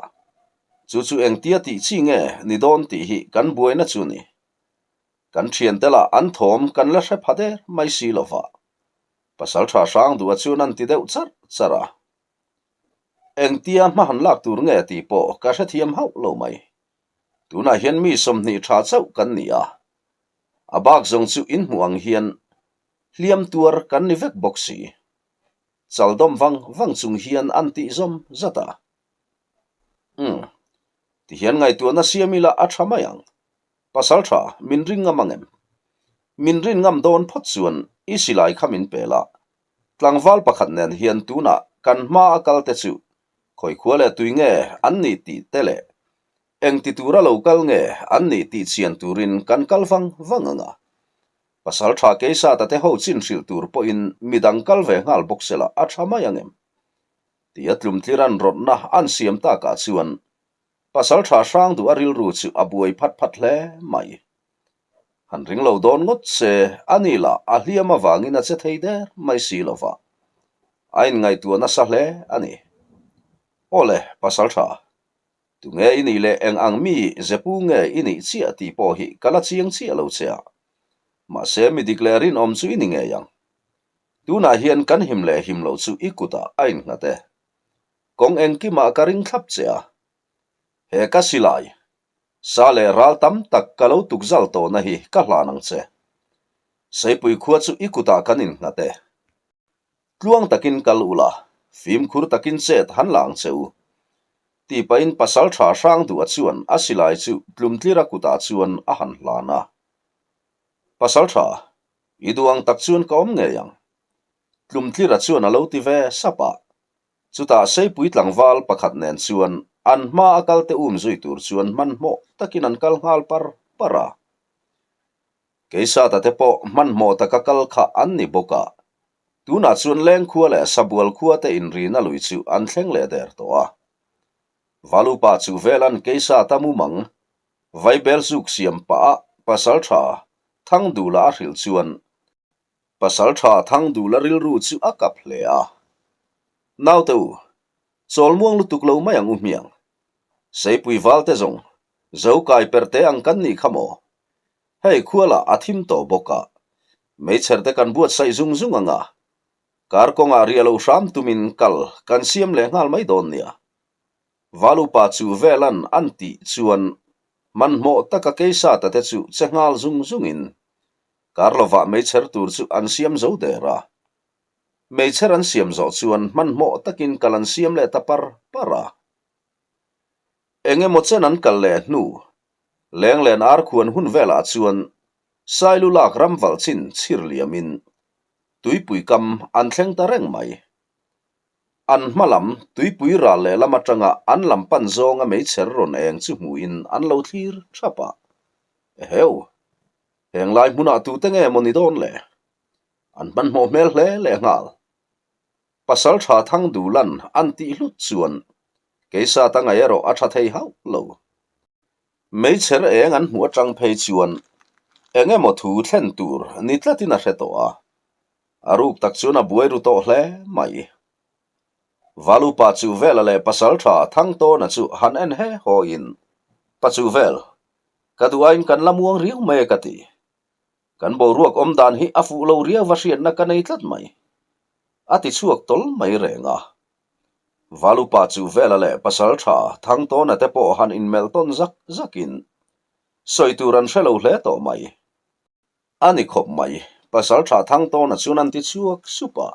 Chu chu engtia tih chi nge ni dawn tih hi kan buaina chu ni. Kan thiante lah an thawm kan la hre pha der mai si lo va. Pasaltha Hrangduha chuan an ti deuh charh charh a. Engtia hma han lak tur nge tih pawh ka hrethiam hauh lo mai. Tunah hian mi 20 tha chauh kan ni a. A bak zawng chu inhmuh ang hian hliam tuar kan ni vek bawk si. Chaldawm vang vang chung hian an tih zawm zat a. Umm. Tihian ngaihtuahna siam ila a tha mai ang. Pasal tha, min ring ngam ang em? Min rin ngam dawn phawt chuan i silai kha min pel a. Tlangval pakhat nen hian tunah kan hma a kal te chu khawi khua leh tui nge an nih tih te leh eng ti tura lo kal nge an nih tih chian turin kan kal vang vang ang a. Pasal tha Keisata te ho chin hrilh tur pawhin midang kal ve nghal bawk sela a tha mai ang em? Tia tlumtlir an rawtna an siam takah chuan Pasal tha hrang duh a rilru chu a buai phat phat hle mai. Han ring lo dawn ngawt se, a ni lah a hliam avangin a che thei der mai si lo va. A inngaihtuah nasa hle a ni. Aw le, pasal tha, tunge i nih leh eng ang mi zepu nge i nih chiah tih pawh hi ka la chiang chiah lo che a. Mahse mi dik leh rinawm chu i ni ngei ang. Tunah hian kan him leh him loh chu i kutah a innghat e. Kawng engkimah ka ring thlap che a. He ka silai, sa leh ral tam tak ka lo tukzal tawhna hi ka hlan ang che. Seipui khua chu i kutah kan innghat e. Tluang takin kal ula, fimkhur takin chet han la ang che u. Tih pahin pasal tha hrang duh a chuan a silai chu tlumtlira kutah chuan a han hlan a. Pasal tha, i duh ang tak chuan ka awm ngei ang. Tlumtlira chuan a lo ti ve sap a. Chutah Seipui tlangval pakhat nen chuan an hma a kalte um zui tur chuan hmanhmawh takin an kal nghal par par a. Keisata te pawh hmanhmawh taka kal kha an ni bawk a, tunah chuan Lengkhua leh Sabual khua te inrina lui chu an thleng leh der tawh a. Valupa chu velan Keisata mumang Vaibel zuk siam pah a pasaltha Thangdula a hrilh chuan Pasaltha Thangdula rilru chu a kap hle a. Naute u, chawl muang lutuk lo mai ang u hmiang. Seipui valte zawng, zo kai perte ang kan nih kha maw? Hei khualah a thim tawh bawk a, meichher te kan buatsaih zung zung ang a, kar kawngah riah lo hram tumin kal kan siam leh nghal mai dawn nia. Valupa chu velan an tih chuan hmanhmawh taka keisata te chu che nghal zung zungin Kar lovah meichher tur chu an siam zo der a. Meichher an siam zawh chuan hmanhmawh takin kal an siam leh ta par par a. Eng emaw chen an kal leh hnu, Lenglen ar khuan hun velah chuan Sailu lak ram valh chin chhir liamin tuipui kam an thleng ta reng mai. An hma lam tuipui ral lehlam atanga an lam pan zawnga meichher rawn eng chu hmuhin an lo thlir thap a. Eheu! Heng lai hmunah tute nge maw ni dawn le? An hmanhmawh hmel hle leh nghal. Pasal tha thang duhlan an tih hlut chuan Keisata ngaih erawh a tha thei hauh lo. Meichher eng an hmuh atang phei chuan eng emaw thu thlen tur ni tlatin a hre tawh a, a ruk tak chuan a buai ru tawh hle mai. Valupa Chuhvela leh Pasal tha Thangtawna chu han en he hawiin, Pa Chuhvel, Ka duh aiin kan la muang riau mai e ka ti. Kan boruak awm dan hi a fuh lo riau va hriatna ka nei tlat mai. A ti chhuak tawl mai reng a. Valupa Chuhvela leh Pasal tha Thangtawna te pawh han inmelh tawn zak zakin sawi tur an hre lo hle tawh mai. A ni khawp mai, Pasal tha Thangtawna chuan an ti chhuak sup a.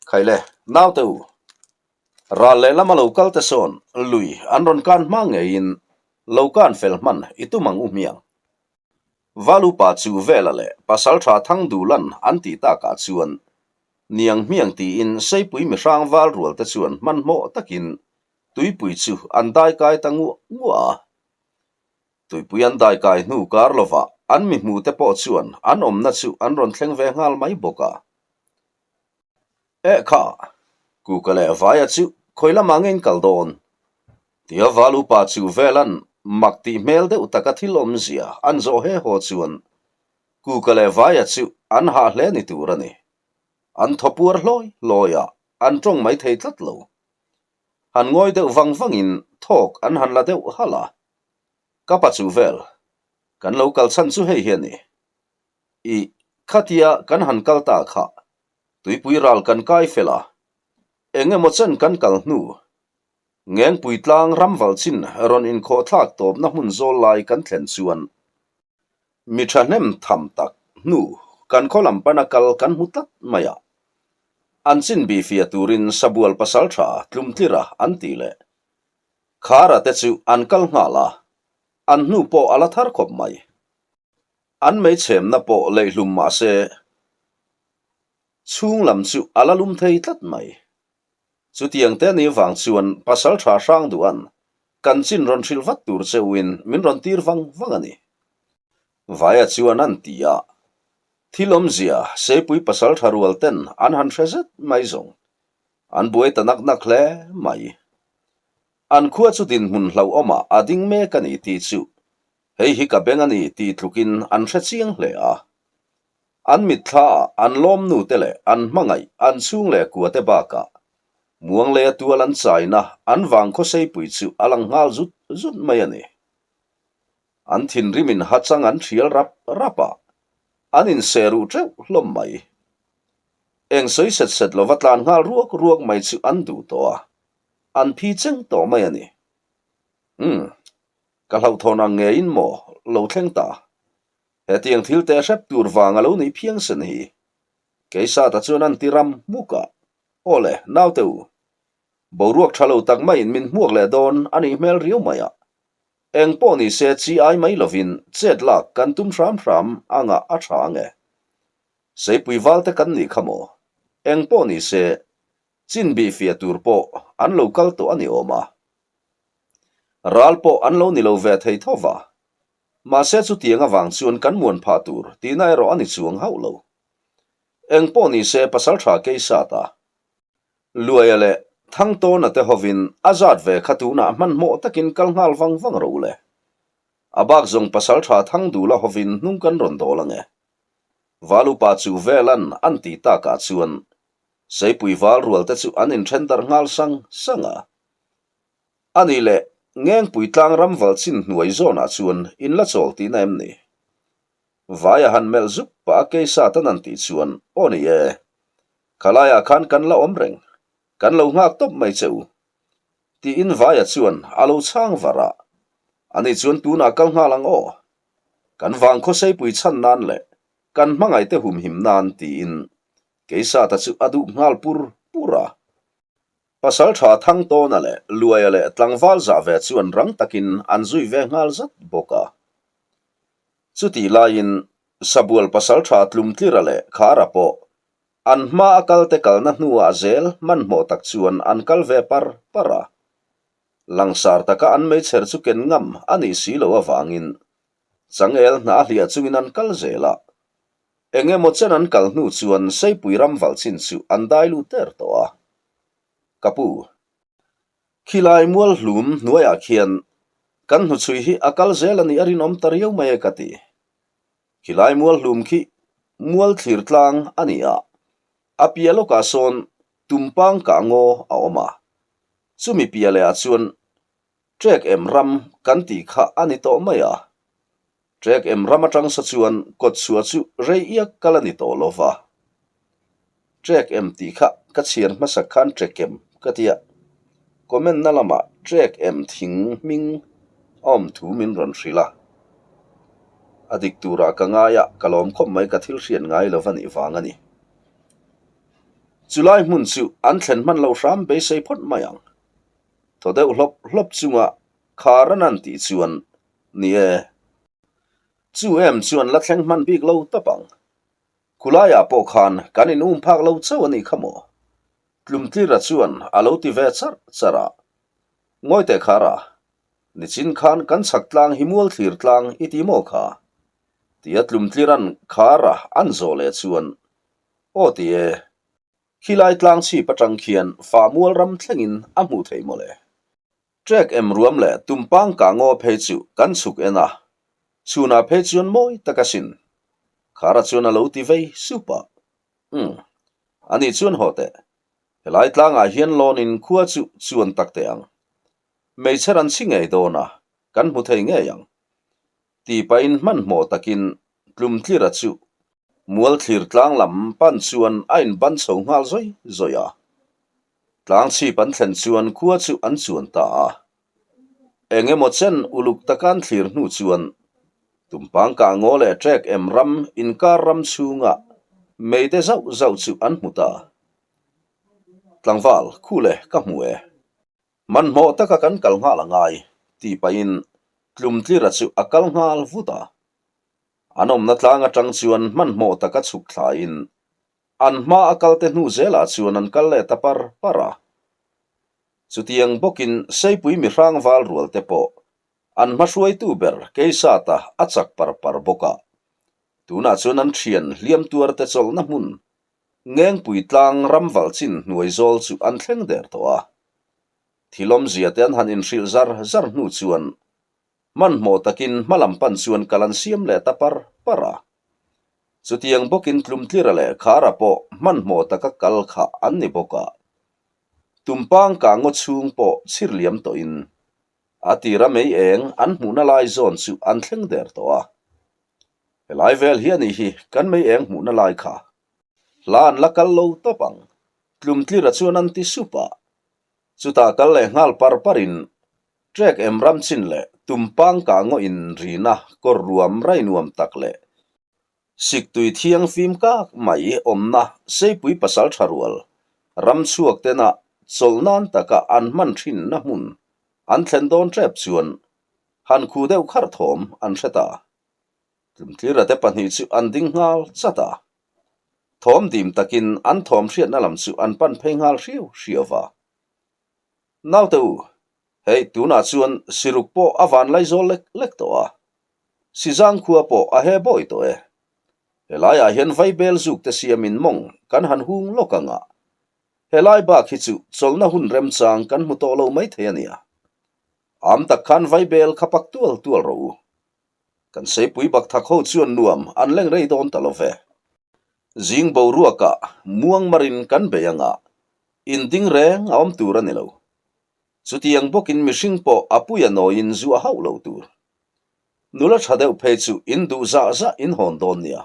Khaile, naute u, Ral lehlam a lo kal te sawn lui an rawn kan hma ngeiin lo kan fel hman i tum ang u hmiang. Valupa chu Vela leh Pasaltha Thangdulan an tih takah chuan niang hmiang tiin Seipui mihrang val rual te chuan hmanhmawh takin tuipui chu an daikai ta nguah nguah a. Tuipui an daikai hnu kar lovah an mi hmute pawh chuan an awmna chu an rawn thleng ve nghal mai bawk a. Eh kha, Kuka leh Vaia chu khawi lamah nge in kal dawn? Tia val upa chu Velan mak tih hmel deuh taka thil awmzia an zawh he haw chuan Kuka leh Vaia chu an hah hle ni tur a ni. An thaw puar hlawi hlawi a, an tawng mai thei tlat lo. Han ngawi deuh vang vangin thawk an han la deuh halh a. Ka pa chu vel, kan lo kal chhan chu hei hi a ni. Ih, khatia kan han kal ta kha, tuipui ral kan kai fel a, eng emaw chen kan kal hnu, Ngengpui tlang ramval chin rawn inkhawhthlak tawpna hmun zawl lai kan thlen chuan mi thahnem tham tak hnu kan khaw lam pana kal kan hmu tlat mai a. An chin bihfiah turin Sabual pasaltha tlumtlira an tih leh Khara te chu an kal nghal a, an hnu pawh a la thar khawp mai. An meichhemna pawh leihlum mah se chhung lam chu a la lum thei tlat mai. Chutiang te ni vang chuan Pasaltha hrang duhan kan chin rawn hrilh vat tur che uin min rawn tir vang vang a ni. Vaia chuan an ti a, thil awmzia Seipui Pasaltha rual ten an han hre zet mai zawng. An buai ta nak nak hle mai. An khua chu dinhmun hlauhawmah a ding mek a ni tih chu hei hi ka beng a ni tih tlukin an hre chiang hle a. An mitthlaah an lawmnute leh an hmangaih an chhung leh kuate bakah muang leh a tual an chaina an vang khawseipui chu a lang nghal zut zut mai a ni. An thinrimin hachang an thial rap rap a, an inseh ruh teuh hlawm mai. Eng sawi set set lova tlan nghal ruak ruak mai chu an duh tawh a, an phi cheng tawh mai a ni. Umm, ka hlauhthawn ang ngeiin maw lo thleng ta? Hetiang thil teh hrep tur vang a lo nih phiang sen hi. Keisata chuan an ti ram hmuk a, Aw le, naute u. Boruak tha lo tak maiin min hmuak leh dawn a nih hmel riau mai a. Eng pawh ni se chi ai mai lovin chet lak kan tum hram hram anga a tha ang e. Seipui valte kan nih kha maw? Eng pawh ni se chin bih fiah tur pawh an lo kal tawh a ni awm a. Ral pawh an lo ni lo ve thei tho va. Mahse chutiang avang chuan kan muan phah tur tihna erawh a ni chuang hauh lo. Eng pawh ni se Pasaltha Keisata, Luaia leh Thangtawna te hovin a zat ve kha tunah hmanhmawh takin kal nghal vang vang rawh u le. A bak zawng Pasaltha Thangdula hovin hnung kan rawn dawl ange. Valupa chu velan an tih takah chuan Seipui val rual te chu an inthen darh nghal sang sang a. A nih leh, Ngengpui tlang ram val chin hnuai zawnah chuan in la chawl tihna em ni? Vaia han melh zuk pah a keisa tan an tih chuan, Aw ni e, khalaiah khan kan la awm reng, kan lo nghak tawp mai che u. Tiin Vaia chuan a lo chhang var a, Ani chuan tunah kal nghal ang aw. Kan vang khawseipui chhan nan leh kan hmangaihte humhim nan tiin Keisata chu a duh nghal pur pur a. Pasaltha Thangtawna leh Luaia leh tlangval zah ve chuan rang takin an zui ve nghal zat bawk a. Chutih laiin Sabual Pasaltha Tlumtlira leh Khara pawh an hma a kalte kalna hnuah zel hmanhmawh tak chuan an kal ve par par a. Langsar taka an meichher chu ken ngam a nih si loh avangin changel hna hliah chungin an kal zel a. Eng emaw chen an kal hnu chuan Seipui ram valh chin chu an dai lut der tawh a. Ka pu, khilai mual hlum hnuaiah khian kan hnuchhui hi a kal zel a nih a rinawm ta riau mai e ka ti. Khilai mual hlum khi mual thlir tlang a ni a, a piah lawkah sawn tumpang kah ngaw a awm a, chumi piah lehah chuan Trek em ram kan tih kha a ni tawh mai a. Trek em ram atang sa chuan kawtchhuah chu rei iak kal a ni tawh lo va. Trek em tih kha ka chhiar hmasak khan trek em ka ti a. Comment na lamah trek em thing hming a awm thu min rawn hrilh a. A dik turah ka ngai a, ka lawm khawp mai ka thil hriat ngai lo va nih vang a ni. Chulai hmun chu an thlen hman lo hram beisei phawt mai ang. Thaw deuh hlawp hlawp chunga khar an an tih chuan ni e. Chu em chuan la thleng hman bik lo tawp ang. Khulaiah pawh khan kan in um phak lo chauh a nih kha maw? Tlumtlira chuan a lo ti ve charh charh a. Ngawi teh khar a, nichin khan kan chhak tlang hi mual thlir tlang i ti maw kha? Tia Tlumtliran khar a an zawh leh chuan, Aw ti e. Khilai tlang chhip atang khian fa mual ram thlengin a hmuh theih mawle. Trek em ruam leh tumpang kah ngaw phei chu kan chhuk en a, chhunah phei chuan mawi tak asin. Khara chuan a lo ti vei sup a. Umm, ani chuan haw teh. Helai tlangah hian lawnin khua chu chuan tak teh ang. Hmeichhe ran chhi ngei dawn a, kan hmu thei ngei ang. Tih pahin hmanhmawh takin Tlumtlira chu Mualthlir tlang lam pan chuan a inban chho nghal zawi zawi a. Tlang chhip an thlen chuan khua chu an chuan ta a. Eng emaw chen uluk taka an thlir hnu chuan Tumpang kah ngaw leh ṭek em ram inkar ram chhunga meite zauh zauh chu an hmu ta. Tlangval, khu le, ka hmu e. Hmanhmawh taka kan kal nghal a ngai, tih pahin Tlumtlira chu a kal nghal vut a. An awmna tlang atang chuan hmanhmawh taka chhuk thlaiin an hma a kalte hnu zelah chuan an kal leh ta par par a. Chutiang bawkin Seipui mihrang val rual te pawh an hma hruaitu ber Keisata a chak par par bawk a. Tunah chuan an thian hliam tuar te chawlhna hmun Ngengpui tlang ram valh chin hnuai zawl chu an thleng der tawh a. Thil awmzia te an han inhrilh zar zar hnu chuan hmanhmawh takin hma lam pan chuan kal an siam leh ta par par a. Chutiang bawkin Tlumtlira leh Khara pawh hmanhmawh taka kal kha an ni bawk a. Tumpang kah ngaw chhung pawh chhir liam tawhin a tira mei eng an hmuhna lai zawn chu an thleng der tawh a. Helai vel hi a nih hi kan mei eng hmuhna lai kha. Hla an la kal lo tawp ang, Tlumtlira chuan an ti sup a. Chutah kal leh nghal par parin Trek em ram chin leh tumpang kah ngaw in rina kawr ruam rai nuam tak leh siktui thiang fim kak mai awmna Seipui pasal tha rual ram chhuak tena chawlh nan taka an hman thinna hmun an thlen dawn tep chuan han khu deuh kharh thawm an hre ta. Tlumtlira te pahnih chu an ding nghal chat a. Thawm dim takin an thawm hriatna lam chu an pan phei nghal hriau hriau va. Naute u, hei tunah chuan siruk pawh a van lai zawl lek lek tawh a, Sizang khua pawh a he bawi tawh e. Helaiah hian vaibel zuk te siamin mawng kan han hung lawk ang a, helai bak hi chu chawlhna hun remchang kan hmu tawh lo maithei a nia. Am tak khan vaibel kha pak tual tual rawh u. Kan seipui bak thak ho chuan nuam an leng rei dawn ta lo ve. Zing boruakah muang marin kan bei ang a, Inding reng a awm tur a ni lo. Chutiang bawkin mihring pawh a pui a nawiin zu a hauh lo tur. Nula tha deuh phei chu in duh zah zah in hawn dawn nia.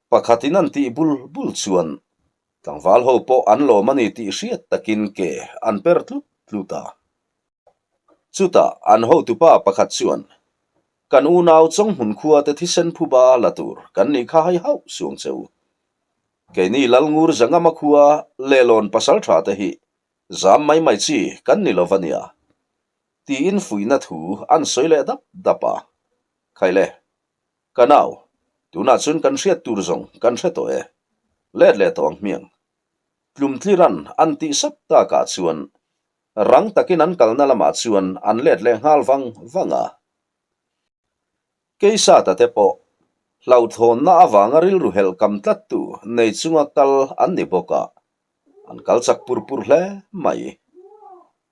Pakhatin an tih bul bul chuan tlangval ho pawh an lawm a ni tih hriat takin ke an per tlut tlut a. Chutah an hotupa pakhat chuan, Kan unau Chawnghmun khua te thisen phuba la tur kan nih kha hai hauh suang che u. Keini Lalngur Zangama khua lehlawn pasal tha te hi zam mai mai chi kan ni lo va nia, tiin fuihna thu an sawi leh dap dap a. Khaile, ka nau, tunah chuan kan hriat tur zawng kan hre tawh e, let leh tawh ang hmiang. Tlumtliran an tih sap takah chuan Rang takin an kalna lamah chuan an let leh nghal vang vang a. Keisata te pawh hlauhthawnna avanga rilru helh kam tlattu nei chunga kal an ni bawk a, an kal chak pur pur hle mai.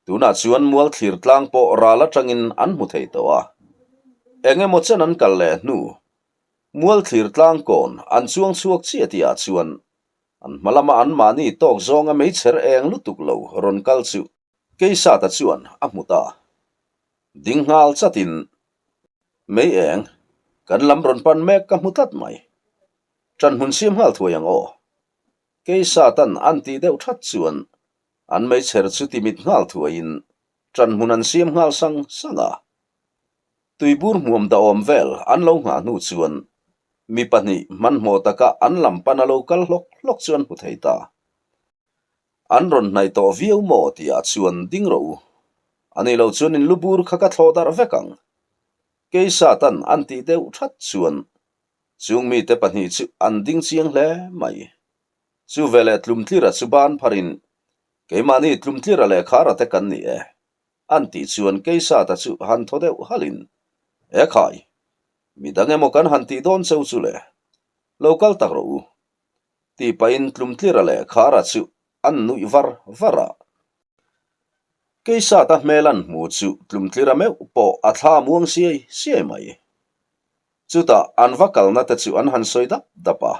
Tunah chuan Mualthlir tlang pawh ral atangin an hmu thei tawh a. Eng emaw chen an kal leh hnu, Mualthlir tlang kawn an chuang chhuak chiah tihah chuan An hma lama anmahni tawk zawnga meichher eng lutuk lo rawn kal chu Keisata chuan a hmu ta. Ding nghal chatin, Mei eng, kan lam rawn pan mek ka hmu tlat mai. Ṭan hmun siam nghal thuai ang aw. Keisatan an tih deuh ṭhat chuan an meichher chu timit nghal thuaiin ṭan hmun an siam nghal sang sang a. Tuibur hmuam dahawm vel an lo nghah hnu chuan mi pahnih hmanhmawh taka an lam pan a lo kal hlawk hlawk chu an hmu thei ta. An rawn hnaih tawh viau maw tihah chuan ding rawh u. A nih loh chuan in lubur kha ka thlawh darh vek ang. Keisatan an tih deuh that chuan chung mite pahnih chu an ding chiang hle mai. Chu veleh Tlumtlira chu ban pharin keimahni Tlumtlira leh Khara te kan ni e. An tih chuan Keisata chu han thaw deuh halhin, E khai, midang emaw kan han tih dawn cheu chu le, lo kal tak rawh u, tih pahin Tlumtlira leh Khara chu an nuih var var a. Keisata hmel an hmu chu Tlumtlira meuh pawh a thla muang siai siai mai. Chutah an va kalna te chu an han sawi dap dap a,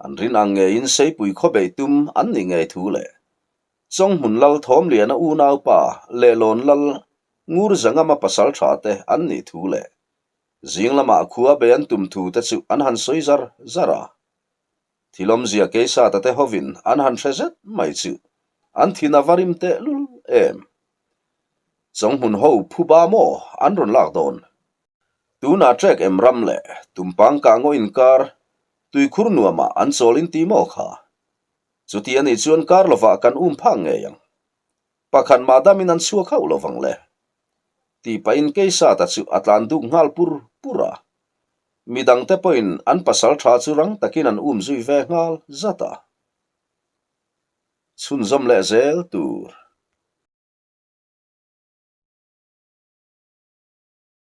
an rin ang ngeiin Seipui khawbeih tum an nih ngei thu le. Chawnghmun Lal Thawmliana unaupa Lehlawn Lal Ngurzangama pasalṭha te an nih thu leh zing lamah khua bei an tum thu te chu an han sawi zar zar a. Thil awmzia Keisata te hovin an han hre zet mai chu an thin a va rim tehlul em. Chawnghmun ho phuba maw an rawn lak dawn? Tunah trek em ram leh tumpang kah ngaw inkar tuikhur nuamah an chawl in ti maw kha? Chuti a nih chuan kar lovah kan um phak ngei ang. Pakhat mah damin an chhuak hauh lo vang le. Tih pahin Keisata chu a tlan duk nghal pur pur a. Midangte pawhin an pasal tha chu rang takin an um zui ve nghal zat a. Chhunzawm leh zel tur.